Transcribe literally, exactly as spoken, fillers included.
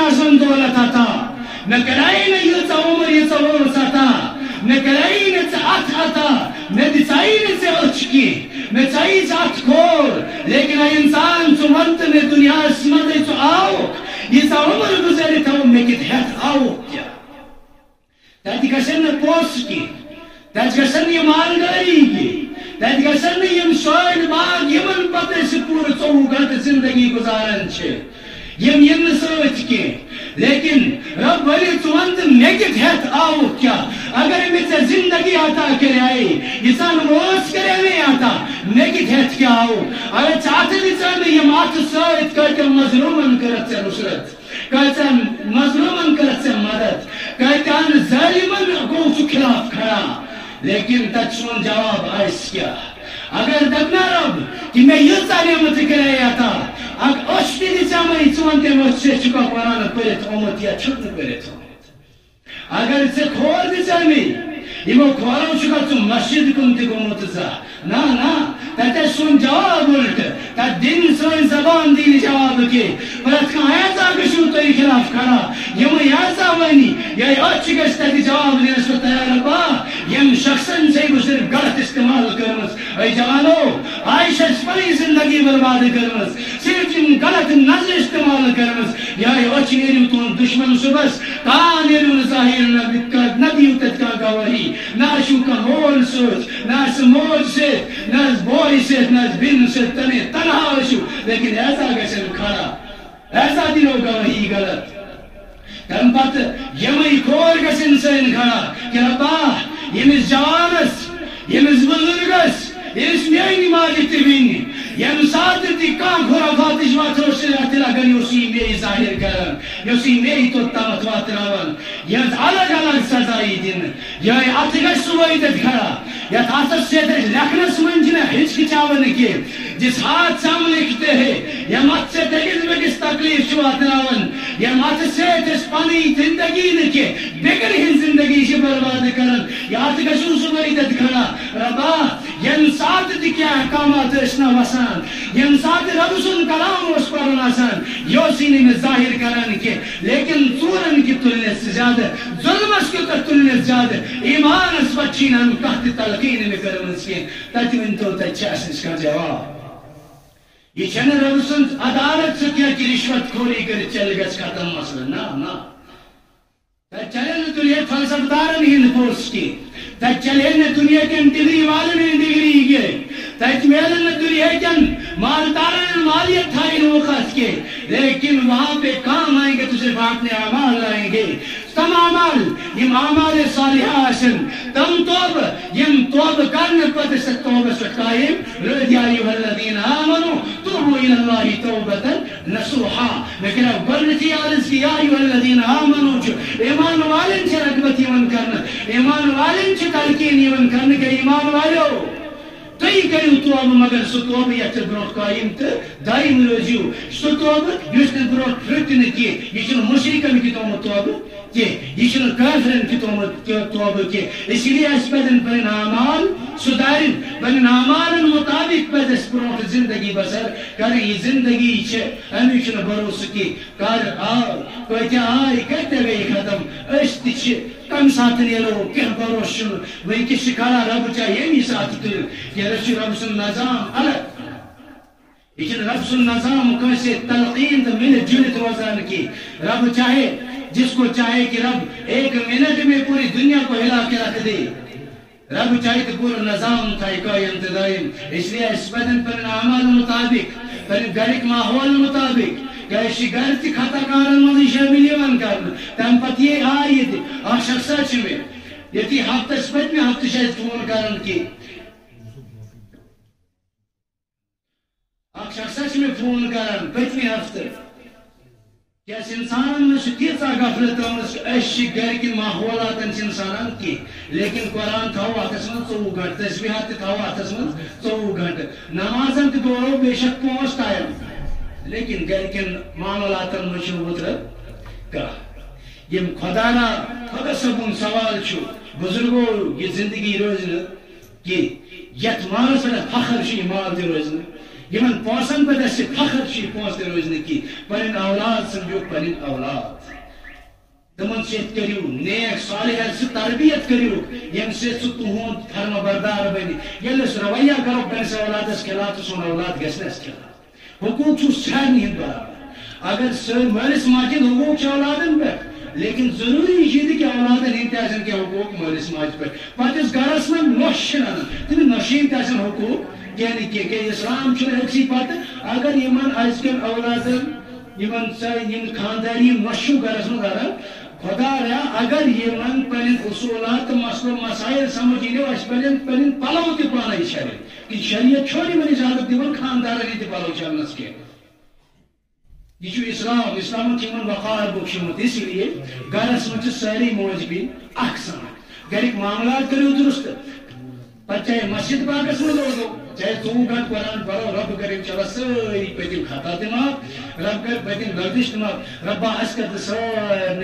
آسن دولت عطا۔ مےٚ کرائی نہٕ ییٖژاہ عمر، ییٖژاہ وٲنٛس عطا۔ مےٚ کرائی نہٕ ژےٚ اتھ عطا۔ مےٚ دِژائی نہٕ ژےٚ أچھ کینٛہہ۔ مےٚ ژائی ژےٚ اتھ کھور۔ لیکن اے انسان، ژٕ وَن تہٕ مےٚ، دُنیاہَس منٛزٕے ژٕ آوُکھ، ییٖژاہ عمر گُزٲرِتھ آوُکھ، مےٚ کِتھ ہٮ۪تھ آوُکھ کیٛاہ؟ تَتہِ گژھن نہٕ پونٛسہٕ کینٛہہ۔ تَتہِ گژھن نہٕ یہِ مالدٲری کینٛہہ۔ تَتہِ گژھن نہٕ یِم سٲنۍ باغ، یِمن پتہٕ أسۍ پوٗرٕ ژوٚوُہ گھنٹہٕ زندگی گُزاران چھِ۔ یِم یِن نہٕ سۭتۍ کینٛہہ۔ لیکن رب ؤنِو، ژٕ وَن تہٕ مےٚ کِتھ ہٮ۪تھ آوُکھ کیٛاہ؟ اگر مےٚ ژےٚ زندگی عطا کریے، ییٖژاہ نہٕ وٲنٛس کرے مےٚ عطا، مےٚ کِتھ ہٮ۪تھ کیٛاہ آوُکھ؟ اگر ژےٚ اَتھٕ دِژے مےٚ یِم اَتھٕ سۭتۍ، کۭتیٛاہ مظلوٗمن کٔرٕتھ ژےٚ نُصرت؟ کۭژن مظلوٗمن کٔرٕتھ ژےٚ مدد؟ کۭتیٛاہن ظٲلمن گوٚو ژٕ خلاف کھڑا؟ لیکن تتہِ سون جواب آسہِ کیٛاہ؟ اگر دپنا رب کہ مےٚ ییٖژاہ نعمت کرے عطا، اکھ أچھ تہِ دِژے مےٚ، ژٕ وَن تٔمۍ أچھ سۭتۍ چھُکھا قرآن پٔرِتھ آمُت یا چھُکھ نہٕ پٔرِتھ آمُت؟ اگر ژےٚ کھور دِژے مےٚ، یِمو کھورو چھُکھا ژٕ مسجد کُن تہِ گوٚمُت زانٛہہ؟ نہ، نہ، تتہِ آسہِ سون جواب الٹہٕ۔ تتہِ دِنۍ سٲنۍ زبان دِنہِ جواب کہِ پرٛٮ۪تھ کانٛہہ ایسا گژھِو تۄہہِ خلاف کھڑا۔ یِمہٕ ایسا ونہِ، یہِ أتھۍ چھِ گژھِ تتہِ جواب دِنس پٮ۪ٹھ تیار۔ با، یِم شخصن چھے بہٕ صرف غلط استعمال کٔرمٕژ۔ اے جوانو، آیہِ چھِ اَسہِ پنٕنۍ زندگی برباد کٔرمٕژ، صرف یِم غلط نظرِ استعمال کٔرمٕژ۔ یہِ أتھۍ چھِ نیرِو تُہُنٛد دُشمن صُبحس، کانٛہہ نیرِو نہٕ ظٲہِر، نہ، نہ دِیِو تتہِ کانٛہہ گوٲہی، نہ آسِو کانٛہہ مول سۭتۍ۔ نہ آسہِ موج سۭتۍ، نہ آسہِ بوے سۭتۍ، نہ آسہِ بیٚنہِ سۭتۍ، تنے تنہا ٲسِو، لیکن ایسا گژھن کھڑا، ایسا دِنو گواہی غلط۔ تمہِ پتہٕ یِمے کھور گژھن سٲنۍ کھڑا کہ ربا، ییٚمِس جوانس، ییٚمِس بزرگس، ییٚمِس میٲنۍ ماجہِ تہِ وِنہِ، ییٚمہِ ساتہٕ تہِ کانٛہہ خرافاتٕچ وتھ ٲس، تیٚلہِ اگر یہِ اوس یہِ مے ظٲہِر کران، یہِ اوس یہِ مے توٚت تامتھ واتناوان، یہِ ٲس الگ الگ سزا یی دِنہٕ۔ یہے اتھ گژھِ سُہ وٲتِتھ کھڑا، یتھ اتھس سۭتۍ أسۍ لیکھنس منٛز چھِنہٕ ہچکچاوان کینٛہہ۔ جس ہاتھ سے ہم لکھتے ہیں، ییٚمہِ اتھٕ سۭتۍ أکِس بیٚکِس تکلیف چھِ واتناوان، ییٚمہِ اتھٕ سۭتۍ أسۍ پنٕنۍ زندگی نہٕ کینٛہہ، بیٚکٮ۪ن ہٕنٛز زندگی چھِ برباد کران، یہِ اتھٕ گژھِ سُہ وٲتِتھ کھڑا۔ ربا، ییٚمہِ ساتہٕ تہِ کینٛہہ احکامات ٲسۍ نہ وسان، ییٚمہِ ساتہٕ رب سُنٛد کلام اوس پرُن آسان، یہِ اوس یی نہٕ مےٚ ظٲہِر کران کینٛہہ، لیکن ژوٗرن کہِ تُلنس زیادٕ، ظلمس کہِ تُلنس زیادٕ، ایمانس پتہٕ چھِی نہٕ کانٛہہ تہِ تلقین مےٚ کٔرمٕژ کینٛہہ۔ تتہِ ؤنۍ تو، تتہِ چھا اَسہِ نِش کانٛہہ جواب؟ یہِ چھَنہٕ رب سٕنٛز عدالت سُہ کینٛہہ کہِ رشوت خوری کٔرِتھ چلہِ گژھِ ختم مسلہٕ۔ نہ، نہ۔ تتہِ چلن نہٕ دُنیا فلسفہٕ دارن ہٕنٛدۍ پوٚز کینٛہہ۔ تتہِ چلن نہٕ دُنیا کٮ۪ن ڈگری والن ہٕنٛدۍ ڈگری کینٛہہ۔ تتہِ میلن نہٕ دُنیا کٮ۪ن مالدارن ہٕنٛدۍ مالیت تھاوٕنۍ وقت کینٛہہ۔ لیکن وہاں پہ کام آئیں گے تو صرف اپنے اعمال لائیں گے۔ تم اعمال، یِم اعمال صالحہ آسن، تم توبہٕ، یِم توبہٕ کرنہٕ پتہٕ چھِ توبس پٮ۪ٹھ قائم روٗدۍ۔ یا ایھا الذین آمنوا توبوا الی اللہ توبۃ نصوحا۔ مےٚ کریو گۄڈٕنیتھٕے عرض کہِ یا ایھا الذین آمنوا چھُ ایمان والٮ۪ن چھِ رغبت یِوان کرنہٕ، ایمان والٮ۪ن چھِ تلقین یِوان کرنہٕ کہِ ایمان والیو، تُہۍ کٔرِو توبہٕ، مگر سُہ توبہٕ یَتھ ژےٚ برونٛٹھ قٲیِم تہٕ دٲیِم روٗزِو۔ سُہ توبہٕ یُس نہٕ برونٛٹھ پھٕٹہِ نہٕ کینٛہہ۔ یہِ چھُنہٕ مُشرِکَن کہِ تومُت توبہٕ کینٛہہ۔ یہِ چھُنہٕ کٲفرَن کہِ تومُت تہِ-، توبہٕ کینٛہہ۔ اسی لیے اَسہِ پَزَن پَنٕنۍ اعمال سُدھارٕنۍ۔ پَنٕنۍ اعمالَن مُطابِق پَزِ اَسہِ برونٛٹھ زِندگی بَسَر کَرٕنۍ۔ یہِ زِندگی چھِ، اَمیُک چھُنہٕ بَروسہٕ کینٛہہ۔ کر آو، کۭتیٛاہ آے، کۭتیٛاہ گٔیہِ ختم۔ أسۍ تہِ چھِ، کَمہِ ساتہٕ نیرو، کینٛہہ بَروسہٕ چھُنہٕ۔ وٕنکیٚس چھِ کھڑا، رۄب چاہے ییٚمی ساتہٕ تُلہِ۔ یہِ چھُ رۄب سُنٛد نظام الگ۔ یہِ چھُنہٕ رۄب سُنٛد نظام کٲنٛسہِ سۭتۍ تلقیٖن تہٕ مِلِتھ جُلِتھ روزان کینٛہہ۔ رب چاہے، جس کو چاہے کہ رب ایک منٹ میں پوری دنیا کو ہلا کے رکھ دے۔ رب چاہے تو پورا نظام تھا قائم تہٕ دائم۔ اس لیے اَسہِ پَزَن پَنٕنۍ اعمال مُطابِق، پَنٕنۍ گَرِکۍ ماحول مُطابِق، کیٛازِ أسۍ چھِ گَرِ تہِ خطا کارَن منٛزٕے شٲمِل یِوان کرنہٕ۔ تَمہِ پَتہٕ یہِ آیہِ تہِ، اَکھ شخصا چھِ مےٚ ییٚتی ہفتَس، پٔتمہِ ہفتہٕ چھِ اَسہِ فون کران کہِ اَکھ شخصا چھِ مےٚ فون کران پٔتمہِ ہفتہٕ۔ کیٛاہ چھِ اِنسانَن منٛز چھِ تیٖژاہ غفلت آمٕژ کہِ أسۍ چھِ گَرِکٮ۪ن ماحولاتَن چھِنہٕ سَنان کینٛہہ، لیکن قرآن تھاوو اَتھَس منٛز ژوٚوُہ گھنٹہٕ، تسبیٖحات تہِ تھاوو اَتھَس منٛز ژوٚوُہ گھنٹہٕ، نمازَن تہِ دورو بے شک پانٛژھ ٹایم، لیکن گَرِکٮ۪ن معاملاتَن منٛز چھُنہٕ وُترٕ کانٛہہ۔ یِم خۄدا نا، خۄدا صٲبُن سوال چھُ، بُزرگو، یہِ زِندگی روزِ نہٕ کینٛہہ۔ یتھ مالس پٮ۪ٹھ فخر چھُ، یہِ مال تہِ روزِ نہٕ یِمن پونٛسن پٮ۪ٹھ اَسہِ فخر چھُ، یہِ پونٛسہٕ تہِ روزِ نہٕ کِہیٖنۍ۔ پنٕنۍ اولاد سمجھوکھ، پنٕنۍ اولاد۔ تِمن سۭتۍ کٔرِو نیک صالح سۭتۍ تربیت کٔرِو، ییٚمہِ سۭتۍ سُہ تُہُنٛد فرما بردار بنہِ۔ ییٚلہِ أسۍ رویہ کرو پننِس اولادس خلاف، تہٕ سون اولاد گژھِ نہٕ اَسہِ خلاف۔ حقوق چھُ سارنٕے ہُنٛد برابر۔ اگر سٲنۍ مٲلِس ماجہِ ہٕنٛدۍ حقوق چھِ اولادن پٮ۪ٹھ، لیکن ضروٗری چھُ یہِ تہِ کہِ اولادن ہٕنٛدۍ تہِ آسن کینٛہہ حقوق مٲلِس ماجہِ پٮ۪ٹھ۔ پتہٕ یُس گرس منٛز نۄش چھِ رنان، تٔمِس نۄشہِ ہٕنٛدۍ تہِ آسن حقوق، کینٛہہ نہٕ کینٛہہ، کیٛازِ اسلام چھُنہٕ أکسٕے پتہٕ۔ اگر یِمن أزکٮ۪ن اولادن، یِمن سا-، یِم خانداری نۄشہِ چھِ گرس منٛز رنان، خدایا، اگر یِمن پنٕنۍ اصوٗلات تہٕ مسلہٕ مسائل سمجھ یِنو، اَسہِ پزن پنٕنۍ پلو تہِ پانے چھلٕنۍ۔ کہ شریعت چھُنہٕ یِمن اجازت دِوان خاندارن ہٕنٛدۍ تہِ پلو چھلنس کینٛہہ۔ یہِ چھُ اسلام، اسلامن چھِ یِمن وقار بخشمُت، اس لیے گرس منٛز چھِ سٲری موج بیٚنہِ اکھ سان۔ گرِکۍ معاملات کٔرِو درست، پتہٕ چاہے مسجد پاکس منٛز روزو، چاہے ژوٚوُہ گنٹہٕ قرآن پرو، رب کرِ انشاءاللہ سٲری پٔتِم خطا تہِ معاف، رب کرِ پٔتِم لغزش تہِ معاف۔ ربا، اَسہِ کر تہٕ سارنٕے